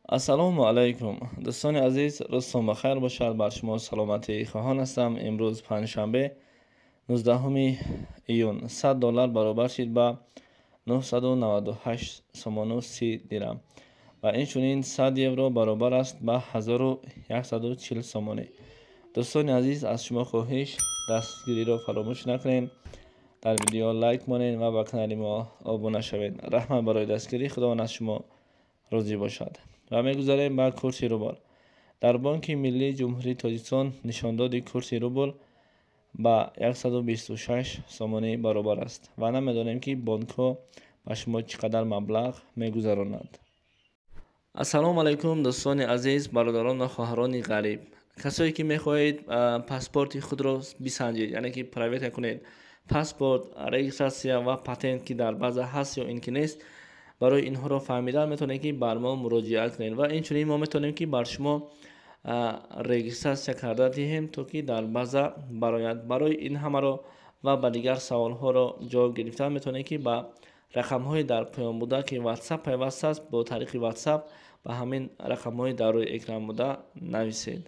Ассалому алайкум, дӯстони азиз, рӯзтон бахайр бошад. Бар шумо саломатӣ хоҳон ҳастам. Имрӯз панҷшанбе, 19 июн. 100 доллар баробар шид ба 998 сомону 30 дирам ва инчунин 100 евро баробар аст ба 1140 сомонӣ. Дӯстони азиз, аз шумо хоҳиш, дастгириро фаромӯш накунед, дар видео лайк монед ва ба канали мо обуна шавед. Раҳмат барои дастгирӣ, Худованд аз шумо розӣ бошад. Ва мегузарем ба курси рубл. Дар Бонки Миллии Ҷумҳурии Тоҷикистон нишондоди курси рубл ба 126 сомонӣ баробар аст ва намедонем, ки бонкҳо ба шумо чӣ қадар маблағ мегузаронанд. Ассалому алайкум, дӯстони азиз, бародарон ва хоҳарони ғариб, касое ки мехоҳед паспорти худро бисанҷед, яъне ки проверка кунед, паспорт, регистрация ва патент, ки дар база ҳаст ё ин ки нест, барои инҳоро фаҳмидан метавонед, ки бар мо муроҷиат кунед ва инчунин мо метавонем, ки бар шумо регистрация карда диҳем, то ки дар база барояд. Барои ин ҳамаро ва ба дигар саволҳоро ҷавоб гирифтан метавонед, ки ба рақамҳои дар поён буда, ки WhatsApp пайваст аст, бо тариқи WhatsApp ба ҳамин рақамҳои дар рӯи экран буда нависед.